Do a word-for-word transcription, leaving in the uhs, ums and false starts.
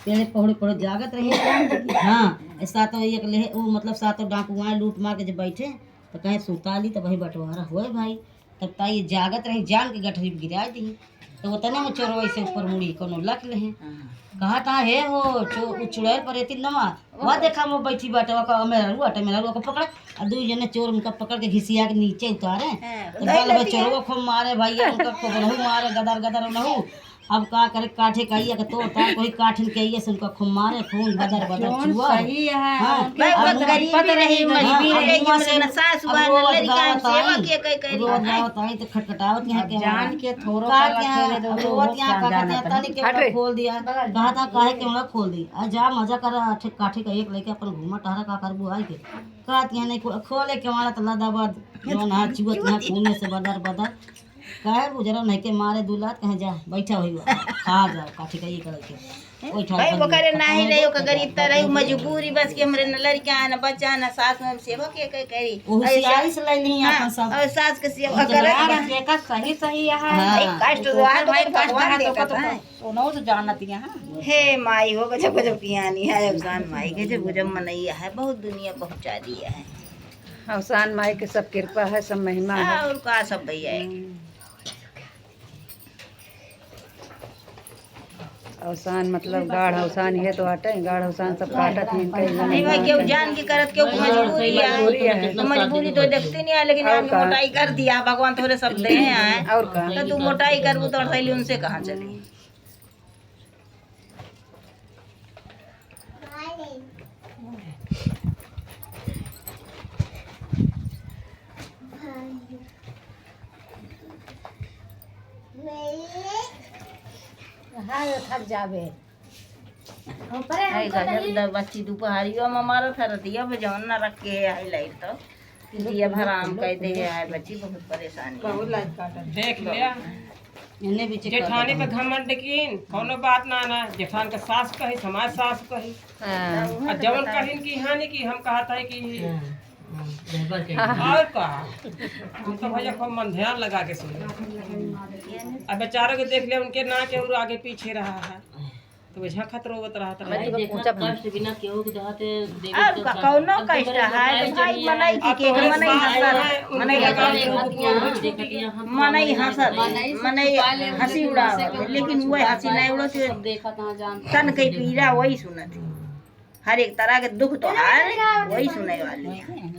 पेड़े पहुड़े पहुड़े जागत रही। हाँ, सातो एक लेहे, उ मतलब सातो डाकू आए लूट मार के जब बैठे, तो कहे सुता ली, तो वही बंटवारा होए भाई। तब ताई जागत रही, जान के गठरी पे गिराए दी। तो वो तने में चोरवा ऐसे ऊपर मुड़ी, कोनो लक लेहे। हाँ। कहा था, "हे हो, चो-, उ चुड़ैल पर एती नवा, वा देखा वो बैठी बाटे, ओका मेहरारू आटे, मेहरारू ओका पकड़।" आ दुई जने चोर उनका पकड़ के घिसिया के नीचे उतारे। हाँ, तो उतार गल में लेती है। चोरवा खूब मारे भैया, उनका खूब रहू मारे, गदर गदर रहू। अब का करे, काठे का आइया के तोड़ तार, कोई काठिन के आइया से उनका खूब मारे, खून बदर बदर जौन चुआ। सही है, हाँ, उनके भाई, वो अब गरीबी रही, हाँ, मजबूरी अब रही, मुआ से, हमरे ना सास अब हुआ, ना रोवत लड़का, गावत सेवा आई, के कई करी। रोवत गावत आई तो खटखटावत यहाँ अब के जान के थोरो का काला क्या, खेले दो, अब तो रोवत वो यहाँ का का कहते हैं, जानत है। तनी के हट रे। खोल दिया, कहा था काहे के हमरा खोल दी, आ जा मजा कर, आठे काठे का एक लेके अपन घूमा टहरा, का करबू आई के, कहत यहाँ नहीं खो-, खोले के वाला तो लदाबद, जौन हाथ चुअत यहाँ खूने से बदर बदर। काहे गुजरा नहीं के मारे दू लात, कहे जा, बैठा हुई बा, खा जा, काठी का ये करे के। ओइ ठार भाई, कर वो करे दे, नहीं पता रही, नहीं ओकर गरीब तो रही, मजबूरी बस कि हमरे न लड़का है, न बच्चा है, न सास, न सेवा के, के करी। वो ऐसे होशियारी से ले ली हाँ, अपन सब। और सास के सेवा तो करे। यार, जेकर सही, सही है। हाँ। भाई, कष्ट तो तो है, तो भाई, कष्ट भगवान है, तो देखत तो है। कोनो तो जानत यहाँ। हे माई हो, गजब, गजब किहानी है, अवसान माई, गजब, गजब मनैया है, बहुत दुनिया पहुँचा दिया है। अवसान माई के सब कृपा है, सब महिमा है। और का सब भैया है? हम्म। अवसान मतलब गाढ़ अवसान ये तो आटे, गाढ़ अवसान सब काटत हैं, इनका ये नहीं भाई, केहू जान के करत, केहू मजबूरी है। मजबूरी है। तो मजबूरी तो देखते नहीं है, लेकिन और आदमी का? मोटाई कर दिया, भगवान थोड़े सब दे हैं। और का? तो तू मोटाई करबू तो अड़सैली उनसे कहाँ चली? हाँ, थक जाबे। ऊपरे है हमको गजब तनी द-, बच्ची दुपहरियो में मारत है, रतिया में जौन ना रख के आई लाइट तो। कि जिया हराम कर दे है, बच्ची बहुत परेशानी है। बहुत लाइट काटत। देख लिया। इन्हें भी चेक कर जेठानी दो। पे घमंड कीन, कौनो बात ना ना, जेठान के सास कही, समाज सास कही। हाँ। आ जवन कहिन की हानि की, हम कहत है कि हाँ, हाँ, गड़बड़ के। और का? हम तो भैया खूब मन ध्यान लगा के सुने। अब बेचारों के देख ले, उनके ना के और आगे पीछे रहा है, तो वो झांकत रोवत रहत रहे। भाई, देखा, कष्ट बिना केहू के देहाते देवे और तो का, का? कौनो अब तो कष्ट मेरे है, भाई तो भाई, जब मनई की अब के, तो मनई सास हंसत, है, उनके मनई लगा हंसत। के लोग देखत यहाँ, देखत यहाँ, मनई हंसत, मनई से मनई छुपा ले, हंसी लेकिन उड़ावत, हंसे के लेकिन ऊपर वह हंसी छुपा नहीं उड़त, सब देखत, हाँ, जानत। तन के पीड़ा वही सुनत है। हर एक तरह के दुख तो हर वही सुने वाली है।